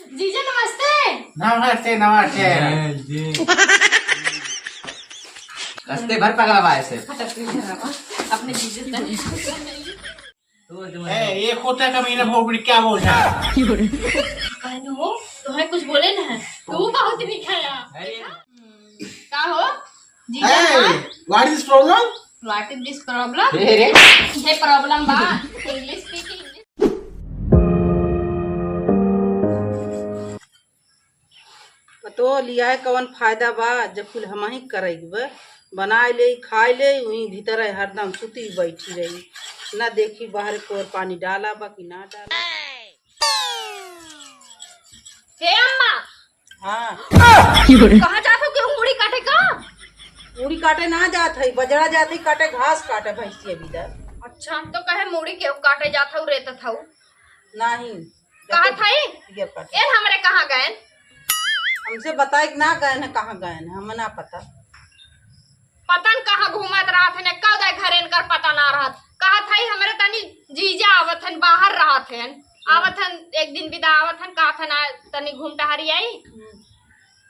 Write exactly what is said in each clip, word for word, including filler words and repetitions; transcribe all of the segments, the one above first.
जीजा नमस्ते। नमस्ते, नमस्ते। जय, जय। कस्ते भर पगला बा ऐसे। फटक के इधर आवा। अपने जीजा से तनी। ए, ये खोटा कमीना भोपड़ी क्या बोल रहा है? कहने हो, तुम्हें कुछ बोले ना है। तू बहुत दिखाया। अरे। का हो? जीजा Hey, हाँ? What is problem? What is this problem? हे रे। ये problem बा। English speak English। पतो लियाए कवन फायदा बा, जब कुल हमही करइबे। बनाए ले, खाए ले, उहीं भीतर है हरदम सुती बैठी रही। ना देखी बाहर कोर पानी डाला बा कि ना डाला। हे अम्मा, हाँ। कहाँ जात हो गेहूं मुड़ी काटे का? मुड़ी काटे ना जात है, बजरा जात है काटे, घास काटे भैंसिया बिदा। अच्छा, तो कहे मुड़ी गेहूं काटे जात हऊ, रेतत हऊ। नहीं। कहा था ई? पियर काटे। ए, हमरे कहाँ गएन? हमसे बताए कि ना गएन है, कहाँ गएन है, हमें ना पता। पता न कहाँ घूमत रहत है, ने कब दे घरे इनकर पता ना रहत। कहत हई, "हमरे तनी जीजा आवत हन, बाहर रहत हन, आवत हन, एक दिन बिदा आवत हन, कहत हन, आ, तनी घूम टहरी आई।" हम्म।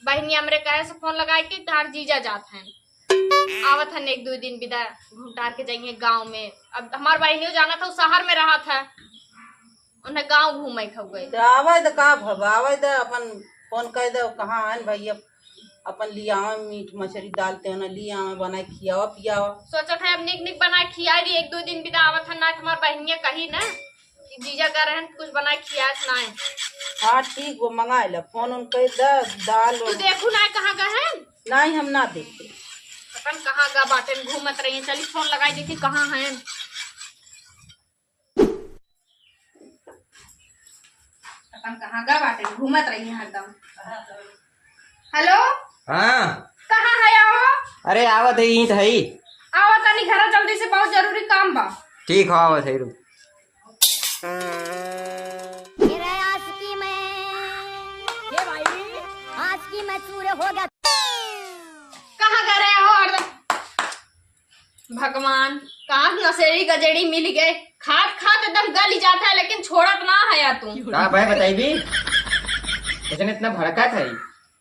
बहिनी हमरे कहे से फोन लगाए कि तहार जीजा जात हन, आवत हन एक दो दिन बिदा घूम टहर के जाइए गाँव में। अब हमार बहिनियो जानत हऊ शहर में रहत है, उन्हें गाँव घूमे खउए। तो आवे तो का भवा, आवे तो अपन फोन कर दो, कहाँ हन भैया, अपन लियावे मीट मछली दाल तेना लियावे, बनाए खियावा पियावा। सोचत है अब निक निक बनाए खिया दी, एक दो दिन बिदा आवत है ना, तो हमार बहिनिया कही ना कि जीजा का रहन कुछ बनाए खियास ना है। हाँ ठीक, वो मंगाए ला, फोन उन कर दे, दाल तू देखू ना कहाँ का है? नहीं, हम ना देखते। अपन कहाँ का बाटे में घूमत रही है, चली फोन लगाई देखी कहाँ है। अपन कहाँ गा बाटे, घूमत रही है हरदम। हेलो, हाँ। कहाँ है? आओ। अरे आवत है, यहीं तो है। आओ तनी घर जल्दी से, बहुत जरूरी काम बा। ठीक हो, आवत है, रुक। मेरे आशिकी में, ये भाई, आशिकी में चूर हो गया। कहाँ गा रहे हो हरदम? भगवान, कहाँ नशेड़ी गजेड़ी मिल गए, खात खात एकदम गल ही जाता है, लेकिन छोड़त ना है यार तू। का भाई बताइबी? कैसे इतना भड़का था ई?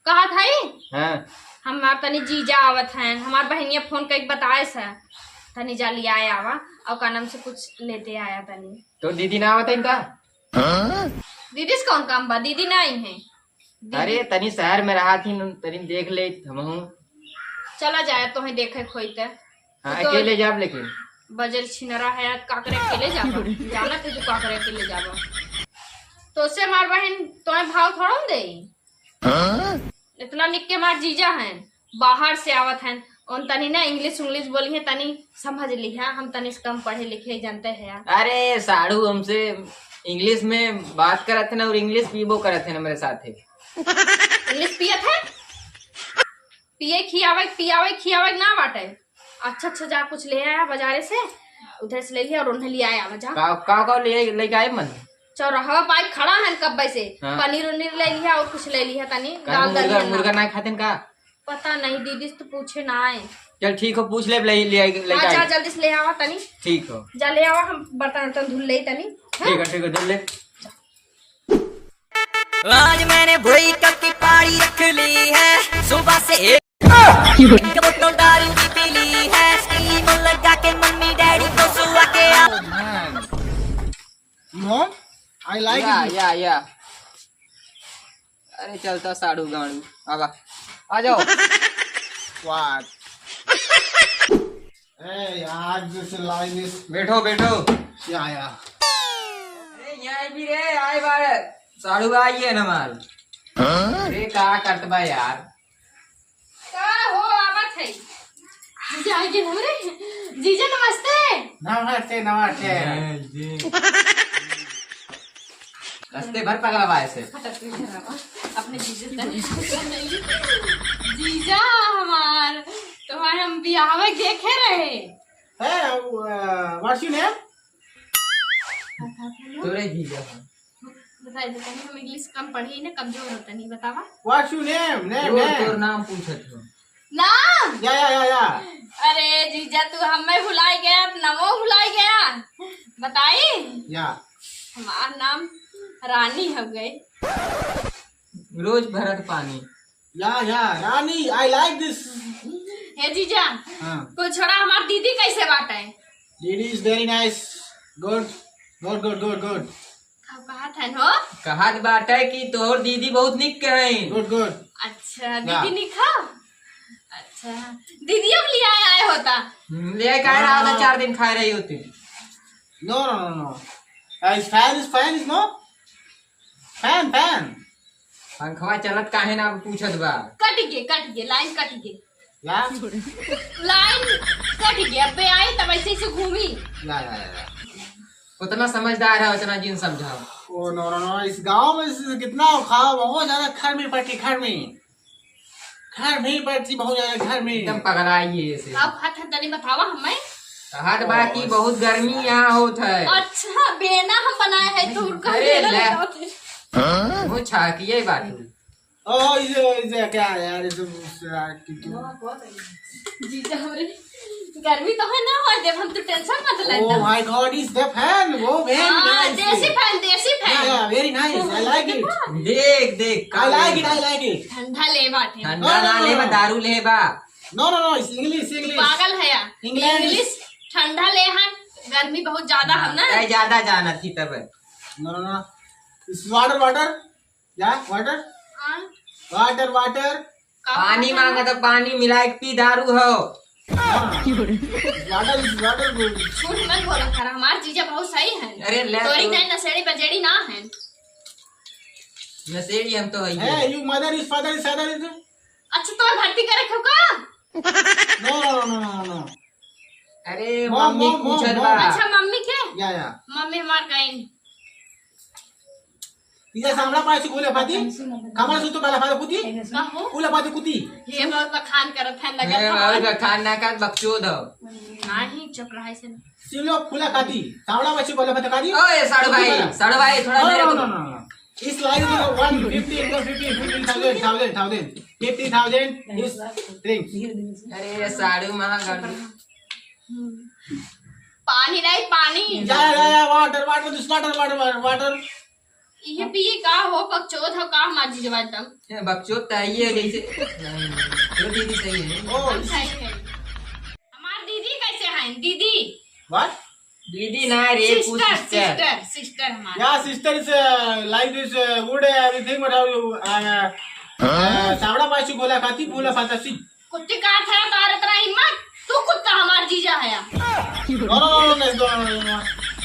कहा था ई? हाँ। हमार तनी जीजा आवत हैं, हमार बहनिया फोन करके बताए से, तनी जा लियाए आवा, और का नाम से कुछ लेते आया तनी। तो दीदी ना आवत है इनका? दीदी से कौन काम बा, दीदी ना आई हैं। दीदी अरे, तनी शहर में रहा थी, तनी देख ले, हमहू। चला जाए, तोहे देखे खोई ते। हाँ, तो अकेले जाब लेकिन। बजर छिनरा है, का करे अकेले जाबा? जानत है तू का करे अकेले जाबा। तो से हमार बहन, तोहे भाव थोड़ा न देई। हाँ? इतना निक के हमार जीजा हैं, बाहर से आवत हैं, उन तनी ना English उंग्लिश बोली है, तनी समझ लिहा, हम तनी से कम पढ़े लिखे जानते हैं यार। अरे साढ़ू, हमसे English में बात करत है ना, और English पीबो करत है ना मेरे साथ है। English पियत है? पिए खियावे, पियावे खियावे ना बाटे। अच्छा अच्छा, जा कुछ ले आया बाजारे से, उधर से ले लिया और उन्हें ले आया, जा। का का, का ले लेके आए मन? चौराहा पाई खड़ा है कब्बे से। हाँ। पनीर उनीर ले लिया और कुछ ले लिया तनी, का दाल मुर्गा, दलिया ना। मुर्गा ना खाते का? पता नहीं, दीदी से तो पूछे ना आए। चल ठीक हो, पूछ ले, ले, ले, ले हाँ, आए। जा जल्दी से ले आवा तनी। ठीक हो। जा ले आवा, हम बर्तन उर्तन धुल ले तनी। हाँ? ठीक है, ठीक है, धुल ले। आज मैंने भोई की पारी रख ली है, सुबह से एक बोतल दारू भी पी ली है, स्टीम लगा के मम्मी डैडी को सुला के आ। Mom, I like या, it. या, या। अरे चलता साढ़ू गाड़ू, आवा, आ जाओ। What? ए यार, जैसे लाइन इस बैठो, बैठो। क्या आया? अरे, यहाँ भी रे, आए बार, साढ़ू आई है ना माल। हाँ? अरे, का करत बा यार? का हो, आवत है? जीजा आए के हमरे? जीजा, नमस्ते। नमस्ते, नमस्ते। जय, जय। रस्ते भर पगला बा ऐसे। फटक के इधर आवा। अपने जीजा से। जीजा हमार, तुम्हारे हम बियाह में देखे रहे। है, uh, what's your name? तोरे जीजा। बताई दे, तनी हम English कम पढ़ी ना, कमजोर हो तनी, बतावा। What's your name? Name, तोर, name. तोर नाम पूछत हो। नाम? या, या, या, या। अरे जीजा, तू हमें भुलाई गया, नमो भुलाई गया। बताई? या। हमार नाम रानी हो गई। रोज भरत पानी। या, या, रानी, I like this। हे जीजा, हाँ। कुल छोड़ा, हमार दीदी कैसे बाटे? Didi is very nice। Good, good, good, good, good। का कहत हन हो? कहत बाटे कि तोर दीदी बहुत निक के हईं। Good, good। अच्छा, या। दीदी निक ह? अच्छा, दीदी अब लियाए आए होता। हम्म, लियाए काहे रहा होता, हाँ। चार दिन खाए रही होती। No, no, no, no। Is fan is fan is no? Fan, fan। पंखवा चलत काहे ना, अब पूछत बा। कट गे, कट गे, लाइन कट गे। या? लाइन कट गे, अबे आई तब ऐसे ऐसे घूमी। या, या, या, या। उतना समझदार है, उतना जिन समझाओ। ओ, no, no, no, इस गांव में इस, कितना खा, बहुत ज्यादा घर में पटी, घर में। घर में पटी, बहुत ज्यादा घर में। एकदम पगलाई है ऐसे। अब हथ तनी बतावा हमें। हाथ बाकी बहुत गर्मी यहाँ होत है। अच्छा, बेना हम बनाए हैं, तुम अरे बेना ले। बताओ थे। वो छाकिए बात। ओ, इसे, इसे क्या है यार, इसे, इसे यार, कि-, कि-, जीजा हमरे गर्मी तो है ना, हो जब हम तो tension मत ले। Oh my God, is the fan, वो fan, हाँ, nice। देसी fan, देसी fan। Yeah, yeah, very nice, I like it। देख, देख, I like it, I like it। ठंडा ले बाटे। ठंडा ना ले बा, दारू ले बा। No, no, no, it's English, English। पागल है यार। English। English ठंडा ले हन, गर्मी बहुत ज्यादा है ना। तै ज्यादा जानत ही तब। No, no, no, it's water, water। या, water? हाँ। Water, water। का पानी मांगा तो पानी मिला के पी, दारू हो। हाँ। Water is water। झूठ मत बोला कर, हमार जीजा बहुत सही है। अरे ले तोरी तो। कहीं नशेड़ी बजेड़ी ना है। नशेड़ी हम तो है ही है। You mother is father is father is। अच्छा, तो भर्ती करे हो का? No, no, no, no, no, no। अरे, मम्मी, मम्मी मम्मी, पूछत मम्मी। बा। अच्छा, मम्मी के? या, या। मम्मी हमार गई। इधर सामना पास से गोले पाती, कमर से तो बाला पाती कुती, का हो? फूला पाती कुती। ये बहुत बखान करत है, लगा ए, था। बहुत बखान ना कर, बकचोद हो। नहीं, चुप रहा इसे। सिलो फूला पाती, सामना पास से गोले पाती कारी। ओए, साड़ू भाई, साड़ू भाई, थोड़ा no, मेरे no, को no, no, no। Is like one fifty into fifty, fifty thousand, thousand, thousand, fifty thousand is things। अरे, साड़ू महागढ़। पानी नहीं, पानी। या, या, या, water, water, this water, water, water, water। ये पिए का हो, बकचोद हो का, हमार जीजवा एकदम। ये बकचोद तो है, ये जैसे, नहीं, ये दीदी सही है। ओ, हम सही है। हमार दीदी कैसे हैं, दीदी? What? दीदी ना रे, कुछ sister, sister। Sister, sister हमार। Yeah, sister is, uh, life is, uh, good, uh, everything, but how you, uh, uh, सावड़ा पाछू गोला खाती, फूला फाता सी। कुत्ती का था तो अरे तेरा हिम्मत, तू कुत्ता हमार जीजा है। No, no, no, no, no, no, no, no।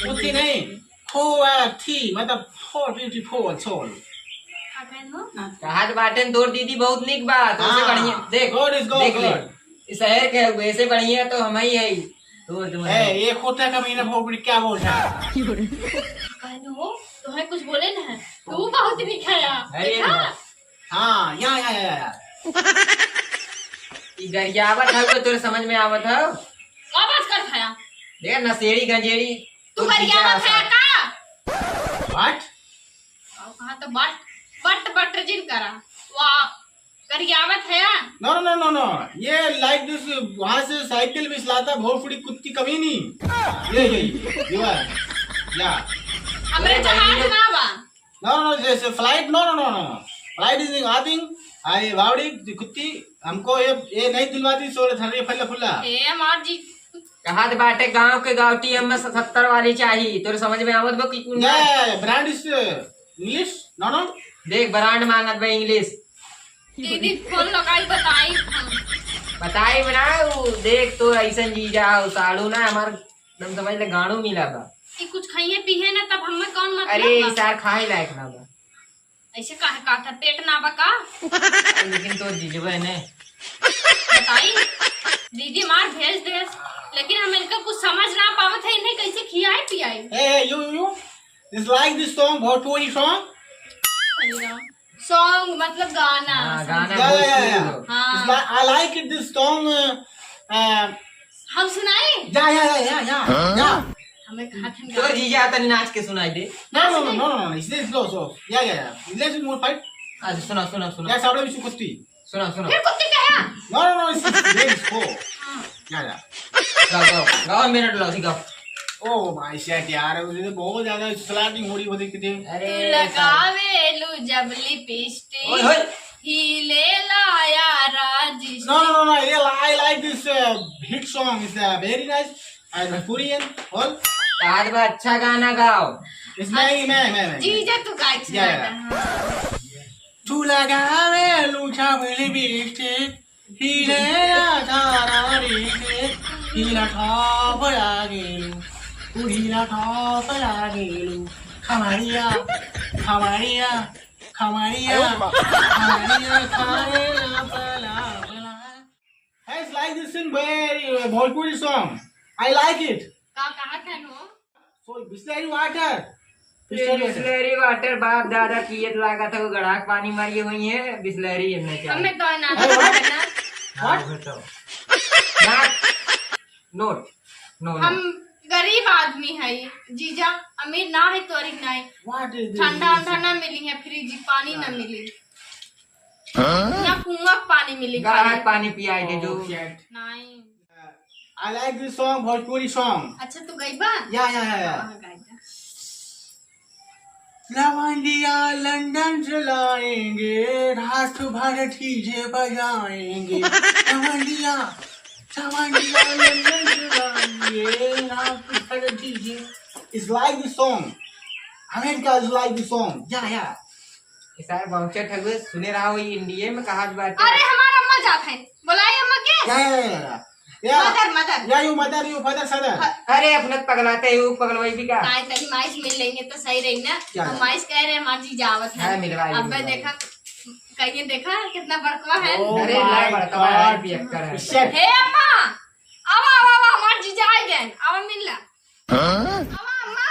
कुत्ती नहीं, फो, uh, थी, मतलब, फो, beautiful soul। का कहन हो? कहा तो बाटे तोर दीदी बहुत निक बा, तो उसे हाँ, बढ़िया, देख, good is good, देख ले। Good। इस शहर के हुए से बढ़िया तो हम ही है। तो, तो ए, ये कुत्ता का महीना भोपड़ी क्या बोल रहा है? कहन हो, तो है कुछ बोले ना है। तू बहुत निक है यार। अरे देखा? हाँ, या, या, या, या। ई गरियावत है तो तोरे समझ में आवत है? का बात कर खाया? देख नशेड़ी गंजेड़ी। तू तू गरियावत जीजा है का? What? और कहा तो बट, बट, बट जिन करा। वाह, गरियावत है या? No, no, no, no, no। ये like this, वहाँ से साइकिल भी चलाता, भोसड़ी कुत्ती कमीनी। ये, ये, ये वाला। या। हमरे अरे जहाज भाई, ना बा। No, no, no, जैसे flight, no, no, no, no। Flight is nothing। आई बावड़ी कुत्ती, हमको ये, ये नहीं दिलवाती, सोरे धरे फल्ला फुल्ला। ए, हमार जी। कहा तो बाटे गांव के गावटी, हमें सत्तर वाली चाहिए। तोरे समझ में आवत बा कि कुल ना? ये brand is English? No, no। देख, brand मांगत बा English। दीदी फोन लगाई, बताई हम। बताई बना, उ देख तो ऐसन जीजा हो, साड़ू ना हमार, तुम समझ ले, गाड़ू मिला बा। कि कुछ खाइए पीहे ना, तब हमें कौन मतलब अरे, बा? सार खाए लायक ना बा। ऐसे काहे कहत है, पेट ना बा का? लेकिन तो जीजबे ने। बताई, दीदी मार भेज दे, लेकिन हम इनका कुछ समझ ना पावत है, इन्हें कैसे खियाए पियाए? Hey, hey, you, you, you, this like this song, भोजपुरी song? अरे राम। Song मतलब गाना, हाँ, समझ गाना गए। Yeah, yeah, yeah, भोजपुरी yeah। हो। हाँ। It's like, I like it, this song, uh, uh, हम सुनाई? या, या, या, या, या, हाँ? या। हमें कहा था तो गाना। जीजा तनी नाच के सुनाई दे। No, no, no, no, no, no, इसलिए slow, slow। या, या, या। Let's move fight। अच्छा, सुना, सुना, सुना। या, सामने भी कुत्ती। सुना, सुना। फिर कुत्ती क्या है? No, no, no, it's, it's very slow। हाँ। या, या। गाओ, गाओ, गाओ, मिनट लो, गाओ। Oh my shit यार, मुझे तो बहुत ज्यादा स्लाइडिंग हो रही होती कितनी। अरे तू लगावेलू जब लिपस्टिक, ओए होए। हिले लाया राजिस्टिक। No, no, no, no, ये I like this hit song, it's very nice। And Korean, और आज बा अच्छा गाना गाओ। इसमें ही मैं, मैं, मैं, मैं। जीजा तू गाइस या, या। तू लगावेलू जब लिपस्टिक, हिले आधारारी के, हिला ठाप लागेलू, उढ़िला ठाप लागेलू, खमरिया, खमरिया, खमरिया, खमरिया खाए ला पला, पला। Guys, like this in Bhojpuri song. I like it. का कहा था नो? So, बिसलेरी वाटर। ये बिसलेरी वाटर। बिसलेरी वाटर बाप दादा पियत लागत है, वो गड़ाक पानी मारिए हुई है, बिसलेरी ये नहीं चाहिए। हमें तो ना अरे वाह। ना। हाँ, what? वो तो। ना, नोट, नो, नो। हम गरीब आदमी है, जीजा अमीर ना है, तोरी नहीं। What is this? ठंडा ठंडा ना मिली है, फ्रिज पानी ना हाँ। मिली। हाँ? ना कुआं पानी मिली गड़ाक खाली। पानी पियाए दे जो। Oh, shit. नहीं। I like this song, भोजपुरी song। अच्छा, तू गई बा? या, या, या, या। हाँ, गाई जा। लवंडिया लंदन से लाएंगे, रात भर डीजे बजाएंगे। लवंडिया, लवंडिया लंदन से लाएंगे, रात भर डीजे। It's like this song। America is like this song। या, या। ये सारे बाउंसर ठगुए सुने रहा हो, ये इंडिया में कहा बात है। अरे, हमार अम्मा जात है, बुलाई अम्मा के। या, या, या, या। या। Mother, mother। या, you mother, you father, father। ह- अरे, अपने पगलाते हो, पगलवाई भी का? काय तनी माइस मिल लेंगे तो सही रही ना। क्या हम बात? माइस कह रहे हैं, हमार जीजा आवत है। हाँ, मिलवा ली, अब मैं मिलवा ली। देखा, कहिए देखा कितना बड़कवा है। Oh अरे, my लाए बड़कवा है, God। पियक्कर है। Shit। हे अम्मा, आवा, आवा, आवा, हमार जीजा आ गए, आवा मिल ला। हाँ? आवा अम्मा।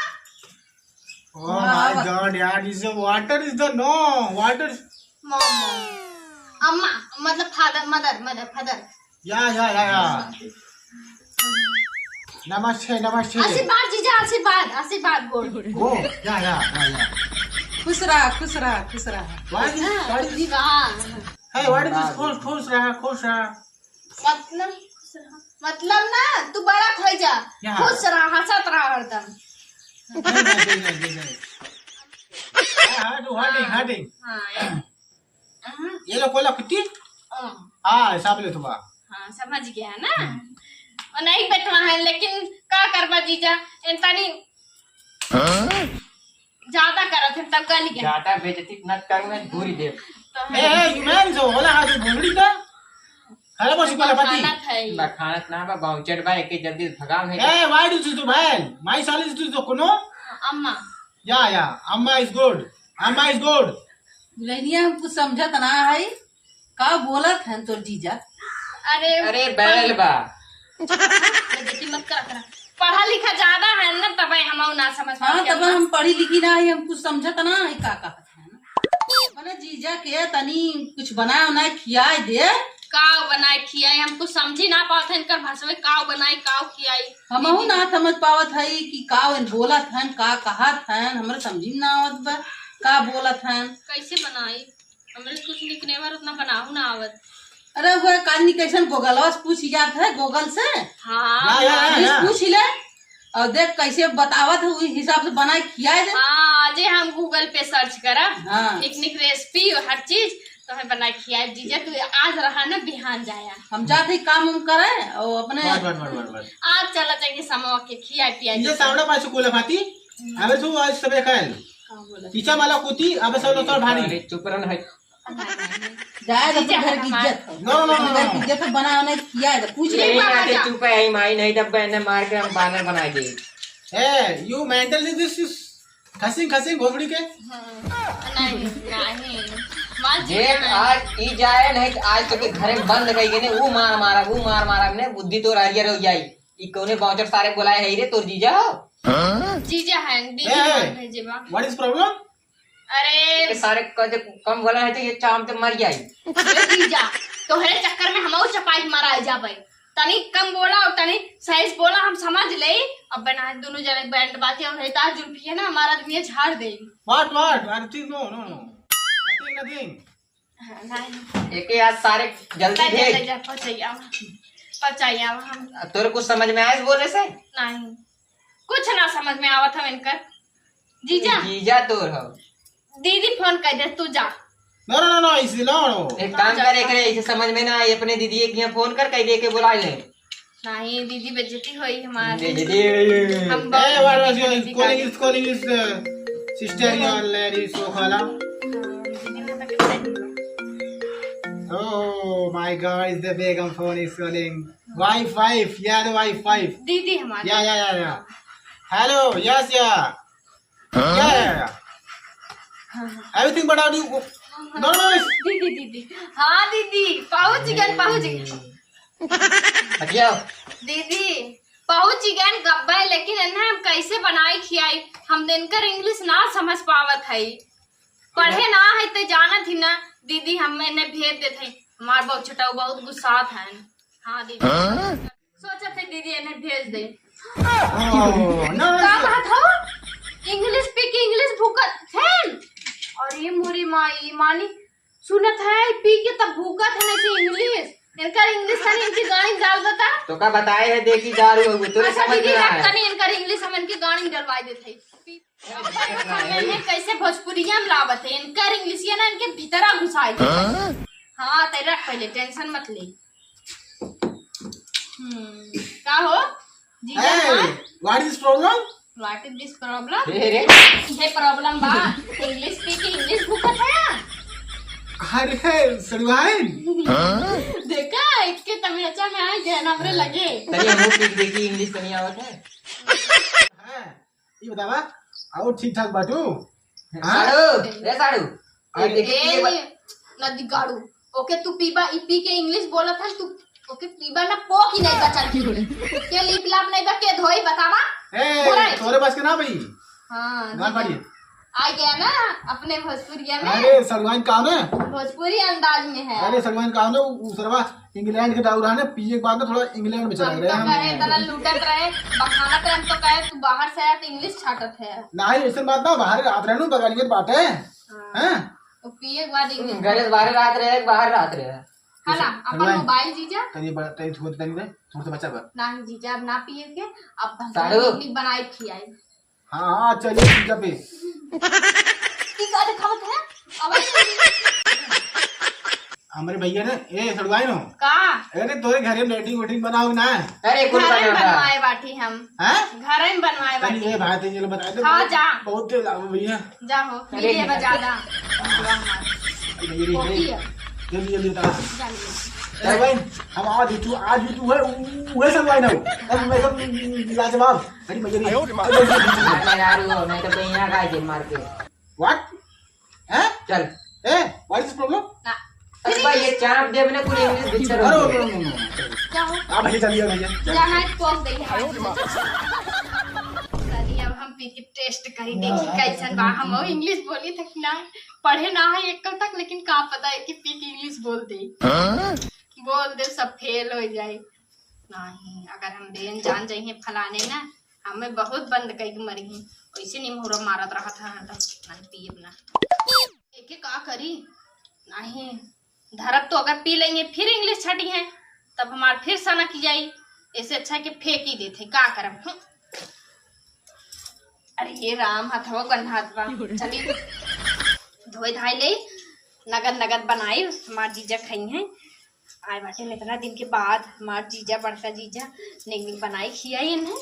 Oh my God यार, इसे water is the no, water। Mom, mom। अम्मा, मतलब father, mother, mother, father। या, या, या, या। नमस्ते, नमस्ते। आशीर्वाद जीजा, आशीर्वाद, आशीर्वाद बोल। ओ, या, या, या, या। खुश रहा, खुश रहा, खुश रहा। What is, हाँ, what is, हाँ। Hey, what is this? खुश, खुश रहा, खुश रहा। मतलब, मतलब ना, तू बड़ा खोई जा। या। खुश रहा, हंसत रहा हरदम। नहीं, नहीं, नहीं, नहीं, नहीं। हाँ, हाँ, तू हाँ, हाँ, हाँ। हाँ, या। हाँ। ये लो, कोला कुत्ती? हाँ। हाँ, हिसाब ले तुम्हारा। हाँ, समझ गया ना? हम्म। और नहीं बेटवा है, लेकिन का करबा जीजा, इन तनी हाँ? ज्यादा करत है, तब गल गया। ज्यादा बेइज्जती न कर, मैं घूरी देब। तो ए, ए, जुमैन जो होला, हाथ घुंगड़ी का? हेलो, बस, कोला पति। बखानत है। बखानत ना बा, बाउंचर बा, एके जल्दी भगाओ है। ए, why do you do, भाई? My son is do, कोनो? अम्मा। या, या, अम्मा is good। अम्मा is good। दुल्हनिया, हम कुछ समझत ना है। का बोलत हन तोर जीजा? अरे, अरे, बैल बा। बेइज्जती मत करा, करा। पढ़ा लिखा ज्यादा है ना, तबे हम ना समझ हाँ, पाते तबे हैं। हम पढ़ी लिखी ना है, हम कुछ समझत ना है, का कहत है ना। अपने जीजा के तनी कुछ बनाए उनाए खियाए दे। का बनाए खियाए, हम कुछ समझी ना पावत है इनकर भाषा में, का बनाए, का खियाए। हमहू ना समझ पावत है कि का इन बोलत हन, का कहत हन, हमरे समझी में ना आवत बा, का बोलत हन। कैसे बनाई? हमरे कुछ निक नेवर उतना बनाहू ना आवत। अरे, वो एक आदमी कैसन Google से पूछ जात है, Google से। हाँ। या, या, या, English या। पूछ ले, और देख कैसे बतावत है, उही हिसाब से बनाए खियाए दे। हाँ, आजे हम Google पे search करब। हाँ। निक निक recipe, हर चीज, तो हम बनाए खियाए। जीजा, तू आज रहा ना, बिहान जाया। हम जात है काम उम करे, और अपने बस, बस, बस, बस, बस। आज चला जाएंगे समवा के खियाए पियाए ये दे। सावड़ा पाछू कोला फाती, हम्म। अबे तू आज सबे खाए। का बोला? पीछा वाला कुती, अबे सब लोग तोर भारी। अरे, चुप रह ना। जाए तो जीजा घर की हमार इज्जत हो। No, no, no, no, no। घर की इज्जत हो, बना उन्हें किया है, तो पूछ ले। यही बात है। चुप है, यही माई नहीं, तब बहन ने मार के हम बानर बना दे। ए, you mental is this, is खसिंग, खसिंग, घोपड़ी के? हाँ, नहीं, नहीं। मार देख, जीजा है। आज ई जाए, नहीं तो आज तो के घरे में बंद करी के ने, वो मार मारा, वो मार मारा, ने बुद्धि तो हरियर हो जाई। ई कौने बाउंचर सारे बुलाए है रे, तोर जीजा हो? जीजा है, दीदी ए, मान भेजे बा। What is problem? अरे। ये सारे कदे कम बोला है तो ये चाम तो मर जाई। अरे जीजा, तोहरे चक्कर में हमहू चपाई के मराई जाबे। तनी कम बोला और तनी सही से बोला, हम समझ ले। अब बना दोनों जने बैंड बाजे और है तार जुल्फी है ना, हमारा आदमी झाड़ दे। What, what? अरे चीज no, no, no। Nothing, nothing। हाँ, नहीं। एके आज सारे जल्दी ले जा, भेज। ले जा, पहुँचाइया, पहुँचाइया हम। तोरे कुछ समझ में आए बोले से? नहीं। कुछ ना समझ में आवत हवे इनकर। जीजा। जीजा तोर हव। दीदी फोन कर दे, तू जा। No, no, no, no, इसे no, no। एक काम कर, एकरे इसे समझ में ना आई, अपने दीदी के यहाँ फोन कर, कह दे के बुला ले। नहीं, दीदी बेइज्जती होई हमार। बेइज्जती होई। हम ए, बहुत बार, बार, बेइज्जती calling करी। Is, calling is, uh, sister, your lady, so call up। हाँ, दीदी ने तो कर दिया। Oh my God, is the Begum phone is calling. Wife, wife, yeah, the wife, wife. दीदी हमारी। Yeah, yeah, yeah, yeah. Hello, yes, yeah. Yeah, yeah, yeah. Everything but audio. No, no, no. दीदी, दीदी। हाँ, दीदी, पहुँच गए, पहुँच गए। हटियो। दीदी, पहुँच गए गब्बे, लेकिन इन्हें हम कैसे बनाई खियाई? हम इनकर English ना समझ पावत है, पढ़े ना है तो जानत ही ना। दीदी, हम इन्हें भेज देते हैं, हमार बहुत छोटा, वो बहुत गुस्सात है। हाँ, दीदी। हाँ? सोचत है दीदी इन्हें भेज दे। Oh, no, no, का no। बात हो? English पी के English भूकत है। अरे मोरी माई, मानी सुनत है पी के तब भूकत है नहीं English। इनकर English तनी इनकी गाड़ी में डाल देता। तो का बताए है, देखी दारू हो, तोरे अच्छा समझ दीदी, में ना रख है। तनी इनकर English हम इनकी गाड़ी में डलवा देते हैं। अब इन्हें कैसे भोजपुरिया में लावत है, इनकर English ये ना इनके भीतरा घुसाई देता है। हाँ? हाँ, ते रख पहले, tension मत ले। हम्म, का हो? जीजा, hey, हाँ? What is problem? What is this problem? हे रे। ये problem बा। English पी के English भूकत है। अरे, सड़ुआइन। देखा, एक के तबीयत में आ गया ना, हमरे लगे। तनी हमहू पी के देखी, English तनी आवत है। हाँ। ई बतावा, और ठीक ठाक बाटू? हाँ? साढ़ू, ए साढ़ू, अरे, ए देखी, ए, ये बा- नदी गाड़ू, ओके तू पीबा, ई पी के English बोलत है, तू ओके पीबा ना, पोक ही नहीं बचल की। के लीप लाप नहीं बा, के धोई बतावा? ए, बोला है। तोरे बस के ना भाई। हाँ, गाल जी। फाड़िए। आ गया ना अपने भोजपुरिया में। अरे, सड़ुआइन का ना? भोजपुरी अंदाज में है। अरे, सड़ुआइन का ना, उ, उ सरवा England के दारू रहने, पिए के बाद में थोड़ा England में चला हम गया तो हम। कहे, इतना लूटत रहे, बखानत रहे, हम तो कहे, "तू बाहर से आया तो English छाटत है।" नहीं, ऐसे बात ना, बाहर रात रहनू, बगलिए बाटे। हाँ। हैं? तो पिए के बाद English। घरे से बाहर रात रहे, बाहर रात रहे। हाला, ऐसे, अपन हलवाई। Mobile जीजा। तनी बड़ा, तनी थोड़ा, तनी दे, थोड़ा सा बचा बा। नहीं जीजा, अब ना पिए के, अब हम साढ़ू। Picnic बनाए खियाई। हाँ, हाँ, चलिए, ठीक है, फिर। ई का दिखावत है? अब हमरे भैया ने, ए, सड़ुआइन हो। का? अरे, तोरे घरे में latrine वेटरिन बनाओ ना। अरे, कुल घर में बनाओ ना। बनवाए बाटी हम। हैं? घर में बनवाए तनी बाटी। ए भाई, तनी चलो बता दे। हाँ, जा। बहुत तेल लागो भैया। जा हो, अरे, पी लेबा ज्यादा। भैया रे, ओके। जल्दी, जल्दी बता। जा ले। ए भाई, हम आज भी तू, आज भी तू है, उ-, उहे सड़ुआइन हो। हम एकदम लाजवाब। अरे, भैया रे। अरे, यार, वो, नहीं तो कहीं यहाँ का है मार के। What? हैं? चल। ए, what is problem? ना। अरे भाई, ये चाप दे, मैंने कुल English picture अरे, हो। No, no, no, no। क्या हो? आप भैया चलिए भैया। जाना है, पोक दे। चलिए, अब हम पी के test करी, देखी कैसन बा। हम वो English बोली तक ना, पढ़े ना है एक तक, लेकिन का पता है कि पी के English बोल दे। हाँ? बोल दे, सब fail हो जाए। नहीं, अगर हम देन जान जाइए फलाने ना, हमें बहुत बंद कई के मरी हैं। वैसे नहीं मुहरा मारत रहत है, हरदम नहीं पियब ना। एके का करी? नहीं, धरब तो अगर पी लेंगे फिर English छटी है, तब हमार फिर सनक जाई। ऐसे अच्छा है कि फेंक ही देते, का करब? हम्म। अरे ये राम, हथवा गन्हात बा। चली धोए धाए ले, नगद नगद बनाई, हमार जीजा खाई हैं। आए बाटे इतना दिन के बाद हमार जीजा, बड़का जीजा, निक निक बनाई खियाई इन्हें।